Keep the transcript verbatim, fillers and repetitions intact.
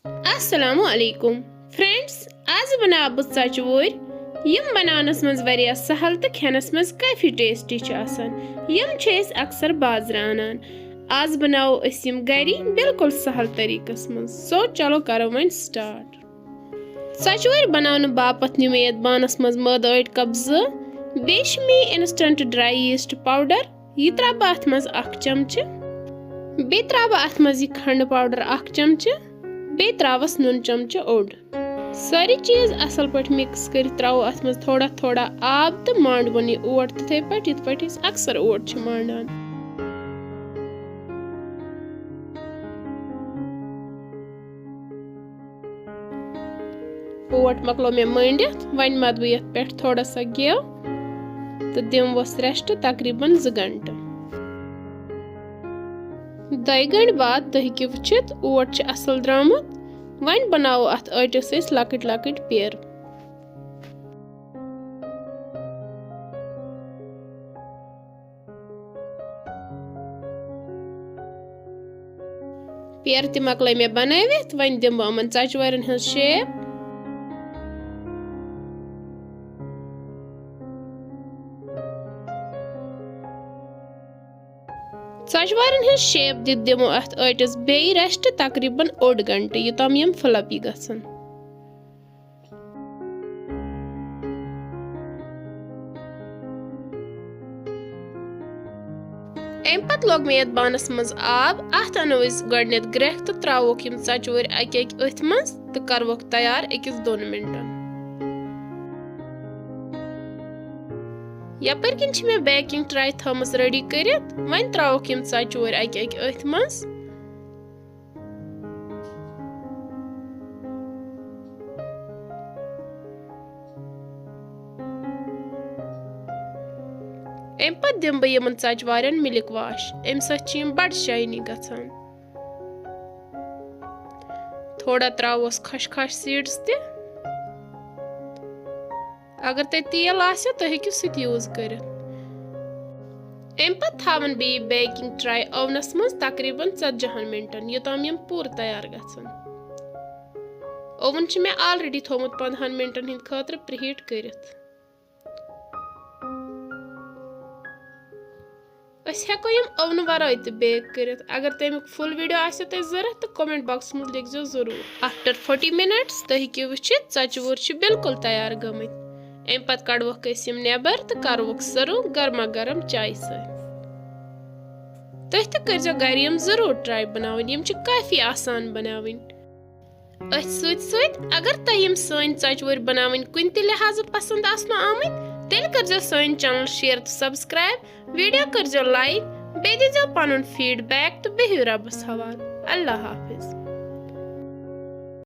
السلام علیکم فرینڈز، آز بناوٕ بہٕ ژۄچہِ وورۍ۔ یِم بناونس منٛز واریاہ سہل تہٕ کھٮ۪نس منٛز کافی ٹیسٹی چھِ آسان۔ یِم چھِ أسۍ اکثر بازرٕ انان۔ آز بناوو أسۍ یِم گری بالکل سہل طریقس منٛز۔ سو چلو کرو وۄنۍ سٹارٹ۔ ژۄچہِ وورۍ بناونہٕ باپتھ نِمو یتھ بانس منٛز مٲدٕ أڑۍ کپ زٕ، بیٚیہِ چھِ مےٚ انسٹنٹ ڈراے ایسٹ پاوڈر، یہِ ترٛاوٕ بہٕ اَتھ منٛز اَکھ چمچہٕ۔ بیٚیہِ ترٛاوٕ بہٕ اَتھ منٛز یہِ کھنٛڈٕ پاوڈر اَکھ چمچہٕ۔ بیٚیہِ ترٛاوَس نُن چمچہٕ اوٚڑ۔ سٲری چیٖز اَصٕل پٲٹھۍ مِکٕس کٔرِتھ ترٛاوو اَتھ منٛز تھوڑا تھوڑا آب تہٕ مانٛڈوُن یہِ اوٹ تِتھَے پٲٹھۍ، یِتھ پٲٹھۍ أسۍ اَکثر اوٹ چھِ مانٛڈان۔ اوٹ مۄکلو مےٚ مٲنٛڈِتھ، وۄنۍ مَتہٕ بہٕ یَتھ پٮ۪ٹھ تھوڑا سا گٮ۪و تہٕ دِموس ریسٹ تقریباً زٕ گھنٹہٕ۔ دۄیہِ گھنٹہٕ بعد تُہۍ ہیٚکِو وٕچھِتھ، اوٹ چھُ اَصٕل درٛامُت۔ وۄنۍ بَناوو اَتھ ٲٹِس أسۍ لۄکٕٹۍ لۄکٕٹۍ پھیرٕ۔ پھیرٕ تہِ مۄکلٲے مےٚ بنٲوِتھ، وۄنۍ دِمہٕ بہٕ یِمن ژۄچہِ وارٮ۪ن ہٕنٛز شیپ۔ ژۄچہِ وارٮ۪ن ہٕنٛز شیپ دِتھ دِمو اَتھ ٲٹِس بیٚیہِ ریسٹ تقریباً اوٚڑ گھنٹہٕ، یوٚتام یِم فلپی گژھن۔ اَمہِ پتہٕ لوگ مےٚ یَتھ بانَس منٛز آب۔ اَتھ اَنو أسۍ گۄڈٕنٮ۪تھ گرٛٮ۪کھ تہٕ ترٛاووکھ یِم ژۄچہِ وٲرۍ اَکہِ اَکہِ أتھۍ منٛز تہٕ کَروکھ تیار أکِس دۄن مِنٹَن۔ یَپٲرۍ کِنۍ چھِ مےٚ بیکِنٛگ ٹرٛے تھٲومٕژ ریڈی کٔرِتھ۔ وۄنۍ ترٛاووکھ یِم ژۄچہِ وٲرۍ اَکہِ اَکہِ أتھۍ منٛز۔ اَمہِ پتہٕ دِمہٕ بہٕ یِمن ژۄچہِ وارٮ۪ن مِلِک واش، اَمہِ سۭتۍ چھِ یِم بڑٕ شاینی گژھان۔ تھوڑا ترٛاووس خۄش خۄش سیٖڈٕس تہِ۔ اگر تۄہہِ تیل آسہِ، تُہۍ ہیٚکِو سُہ تہِ یوٗز کٔرِتھ۔ اَمہِ پتہٕ تھاوَن بہٕ یہِ بیکِنٛگ ٹرٛے اوونَس منٛز تقریباً ژتجی ہَن مِنٹَن، یوٚتام یِم پوٗرٕ تیار گژھن۔ اوون چھُ مےٚ already تھوٚومُت پنٛدہَن مِنٹَن ہٕنٛدِ خٲطرٕ پرٛیٖہیٖٹ کٔرِتھ۔ أسۍ ہٮ۪کو یِم اوونہٕ ورٲے تہِ بیک کٔرِتھ۔ اگر تَمیُک فُل ویٖڈیو آسیو تۄہہِ ضوٚرَتھ، تہٕ comment boxس منٛز لیکھزیو ضروٗر۔ After forty minutes تُہۍ ہیٚکِو وٕچھِتھ، ژۄچہِ وور چھِ بالکل تیار گٔمٕتۍ۔ اَمہِ پتہٕ کڑوکھ أسۍ یِم نٮ۪بر تہٕ کروکھ سٔرو گرما گرم چایہِ سۭتۍ۔ تُہۍ تہِ کٔرزیو گرِ یِم ضروٗر ٹراے بناوٕنۍ، یِم چھِ کافی آسان بناوٕنۍ۔ أتھۍ سۭتۍ سۭتۍ اگر تۄہہِ یِم سٲنۍ ژۄچہِ وٲرۍ بناوٕنۍ کُنہِ تہِ لحاظہٕ پسند آسنو آمٕتۍ، تیٚلہِ کٔرزیو سٲنۍ channel share تہٕ subscribe، video کٔرزیو like، بیٚیہِ دیٖزیو پنُن feedback تہٕ بِہِو رۄبس حوالہٕ۔ اللہ حافظ۔